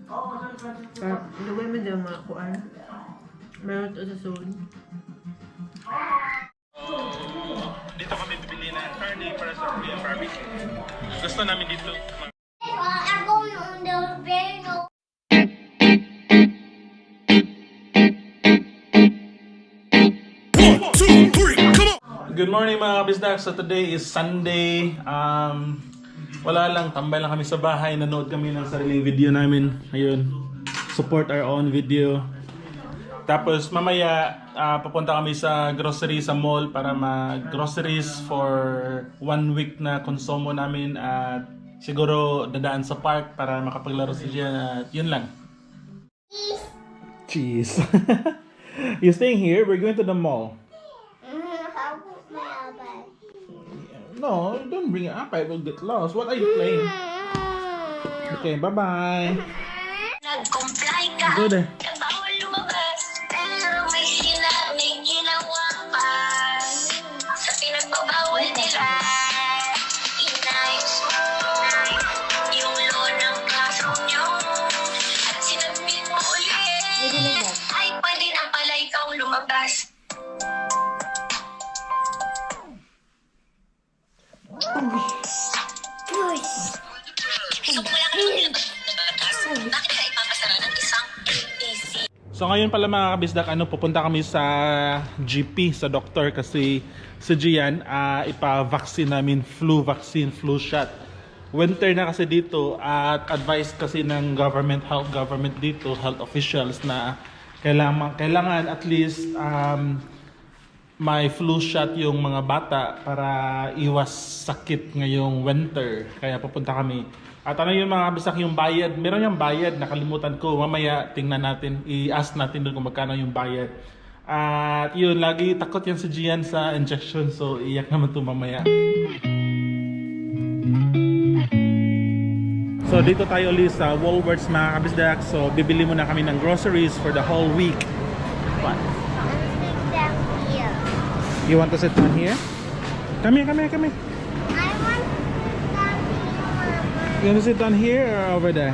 Lugay mo dyan mga kuan. Meron ito sa zone. Dito kami bibili ng karne para sa Korean barbecue. Gusto namin dito. Good morning mga kabisdak. So today is Sunday. Wala lang, tambay lang kami sa bahay. Nanood kami ng sariling video namin. Ayun, support our own video. Tapos mamaya papunta kami sa grocery sa mall para mag-groceries for 1 week na konsumo namin at siguro dadaan sa park para makapaglaro si Gian at yun lang. Cheese. You staying here? We're going to the mall. No, don't bring it up. I will get lost. What are you playing? Okay, bye-bye. Nag-comply ka. Go there. Bawal lumabas. Pero may ginawa pa. Sa pinagbabawal nila. Inayos mo yung law ng classroom nyo. At sinabit mo ulit. Ay, pwede na pala ikaw lumabas. Gusto mo lang ang ilabas ng batas. Bakit ka ipapasara ng isang easy? So ngayon pala mga kabisdak, pupunta kami sa GP, sa doktor kasi si Gian ipa-vaccine namin, flu vaccine, flu shot. Winter na kasi dito at advice kasi ng government dito, health officials na kailangan at least may flu shot yung mga bata para iwas sakit ngayong winter. Kaya pupunta kami. At ano yung mga bisak yung bayad? Meron yung bayad, nakalimutan ko. Mamaya tingnan natin, i-ask natin doon kung magkano yung bayad. At yun, lagi takot yan si Gian sa injection. So iyak naman to mamaya. So dito tayo ulit sa Woolworths mga kabisdak. So bibili muna kami ng groceries for the whole week. What? You want to sit down here? Come here. I want to You want to sit down here or over there?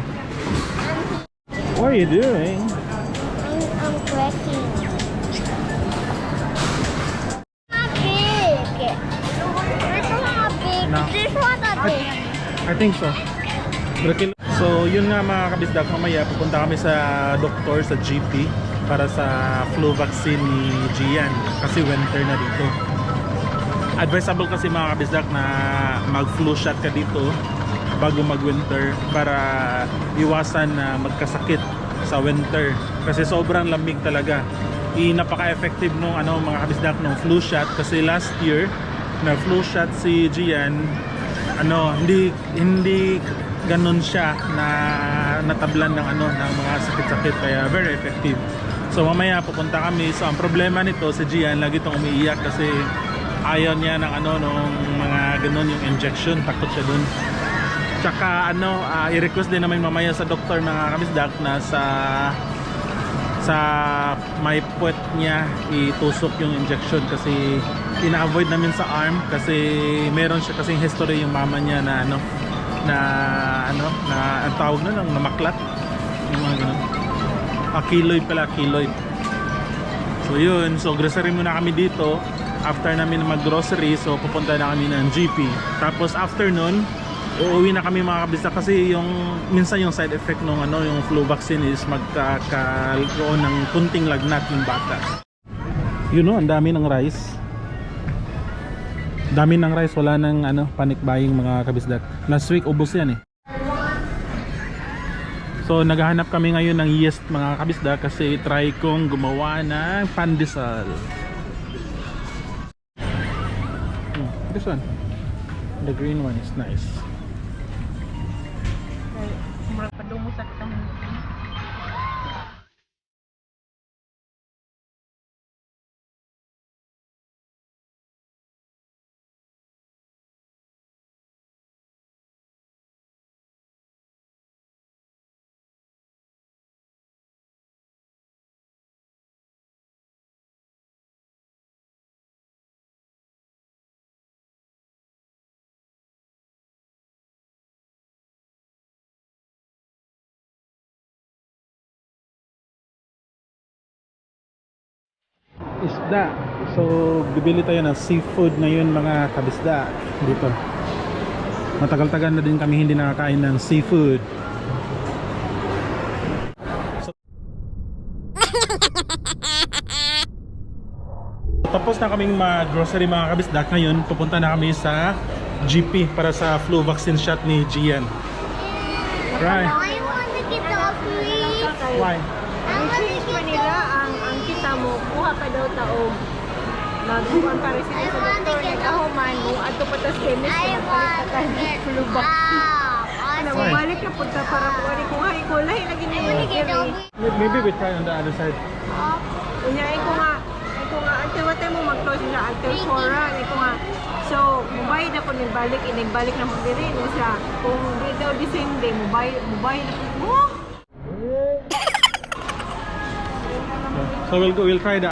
What are you doing? I'm cracking. Not big. This one not big. No. This one not big. I think so. So yun nga mga kabisdak, mamaya pupunta kami sa doktor sa GP para sa flu vaccine ni Gian kasi winter na dito. Advisable kasi mga kabisdak na mag flu shot ka dito bago mag winter para iwasan na magkasakit sa winter kasi sobrang lamig talaga. Napaka-effective nung mga kabisdak ng flu shot kasi last year na flu shot si Gian hindi ganun siya na natablan ng ng mga sakit-sakit kaya very effective. So mamaya pupunta kami. So ang problema nito si Gian lagi itong umiiyak kasi ayaw niya ng nung mga ganun yung injection, takot siya dun. Tsaka i-request din namin mamaya sa doktor mga kabisdak na sa may puwet niya itusok yung injection kasi ina-avoid namin sa arm kasi meron siya kasing history yung mama niya na ang tawag na maklat yung mga ganun. Keloid pala, keloid. So yun, so grocery muna kami dito. After namin mag-grocery, so pupunta na kami ng GP. Tapos after nun, uuwi na kami mga kabisa kasi minsan yung side effect ng yung flu vaccine is magkakaroon ng kunting lagnat yung bata. Ang dami ng rice. Dami ng rice, wala nang panic buying mga kabisdak. Last week ubos yan eh. So naghahanap kami ngayon ng yeast mga kabisdak kasi try kong gumawa ng pandesal. This one, the green one is nice. Murag padung mo sa kitang isda. So, bibili tayo ng seafood ngayon mga kabisda dito. Matagal-tagal na din kami hindi nakakain ng seafood. So, tapos na kaming mag-grocery mga kabisda. Ngayon, pupunta na kami sa GP para sa flu vaccine shot ni Gian. Right. I want to get the free. Why? I want to Change get nila ang kita mo, kuha pa daw taog. Magbuwan pa rin sila sa doktor, nagkahuman mo, ato pa tas chemist, I want to get flu vaccine. out. Nababalik na punta para kuha ko nga, ikulay lagi niya yung kiri. Maybe we try on the other side. Unyain ko nga, until what time mo mag-close na, until 4 ra, ko nga. So, mubayad ako nagbalik, nagbalik na mag-rin siya. Kung di daw the same day, mubayad ako mo. So we'll try that.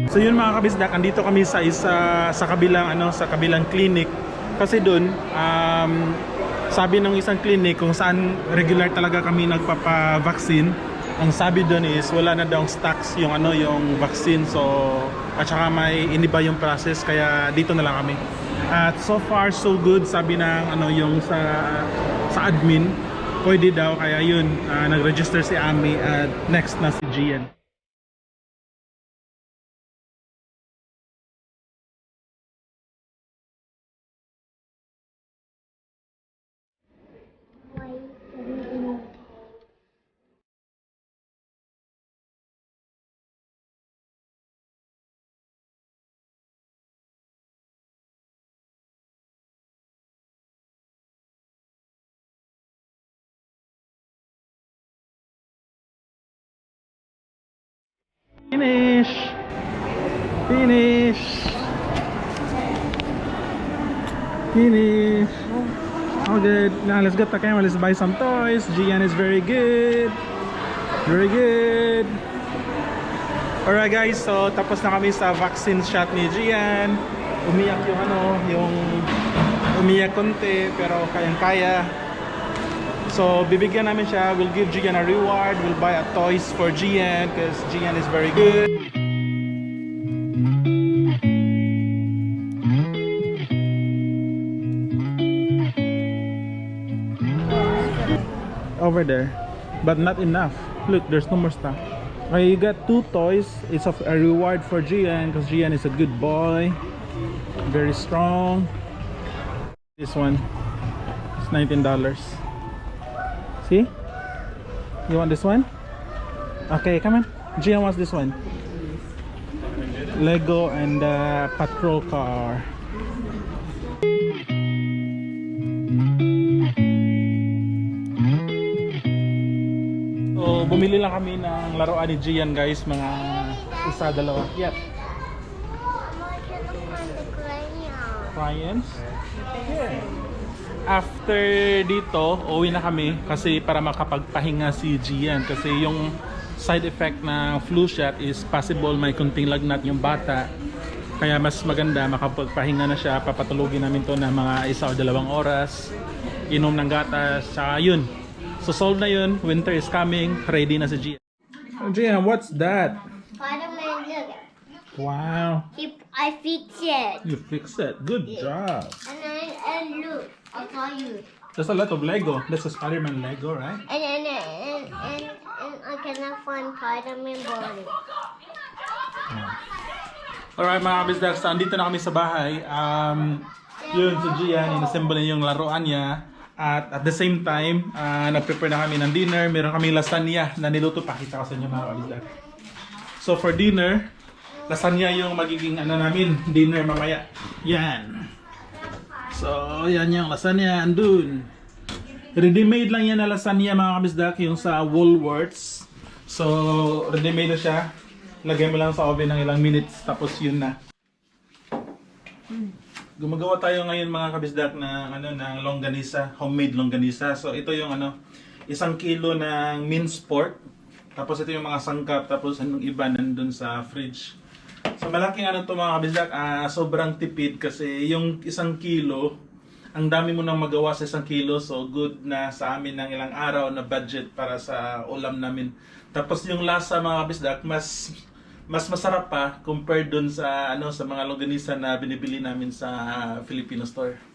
So yun mga kabisdak, andito kami sa kabilang clinic kasi doon sabi ng isang clinic kung saan regular talaga kami nagpapa-vaccine. Ang sabi doon is wala na daw stocks yung yung vaccine, so at saka may iniba yung process kaya dito na lang kami. At so far so good, sabi ng yung sa admin pwede daw, kaya yun nag-register si Ami at next na si Gian. Finish! Finish! Finish! All good. Now let's get the camera. Let's buy some toys. Gian is very good. Very good. Alright guys, so tapos na kami sa vaccine shot ni Gian. Umiyak yung umiyak konti pero kayang-kaya. So bibigyan namin siya, we'll give Gian a reward, we'll buy a toys for Gian because Gian is very good. Over there, but not enough. Look, there's no more stuff. Okay, you got 2 toys. It's a reward for Gian because Gian is a good boy, very strong. This one is $19. See? You want this one? Okay, come on. Gian wants this one. Lego and patrol car. So, bumili lang kami ng laruan ni Gian guys, mga isa, dalawa. Yep. Clients? Yeah. After dito, uwi na kami kasi para makapagpahinga si Gian kasi yung side effect ng flu shot is possible may kunting lagnat yung bata. Kaya mas maganda makapagpahinga na siya. Papatulogin namin to na mga 1 o 2 oras. Inom ng gatas, saka yun. So solve na yun. Winter is coming. Ready na si Gian. Gian, what's that? Spider-Man, look. Wow. I fixed it. You fix it. Good job. And look, I'll tell you. There's a lot of Lego. That's a Spider-Man Lego, right? And I cannot find Spider-Man body. Alright mga kabisdak, so andito na kami sa bahay. Yun, si Gian, inassemble niya yung laruan niya. At the same time, nag-prepare na kami ng dinner. Meron kaming lasagna na niluto. Pakita ko sa inyo mga kabisdak. So for dinner, lasagna yung magiging namin, dinner mamaya. Yan. So, yan yung lasagna, andun. Ready-made lang yan na lasagna mga kabisdak, yung sa Woolworths. So, ready-made na siya. Lagay mo lang sa oven ng ilang minutes, tapos yun na. Gumagawa tayo ngayon mga kabisdak ng longganisa, homemade longganisa. So, ito yung 1 kilo ng minced pork. Tapos ito yung mga sangkap, tapos anong iba nandun sa fridge. So malaking to mga kabisdak, sobrang tipid kasi yung 1 kilo, ang dami mo nang magawa sa 1 kilo, so good na sa amin ng ilang araw na budget para sa ulam namin. Tapos yung lasa mga kabisdak, mas masarap pa compared dun sa sa mga longganisa na binibili namin sa Filipino store.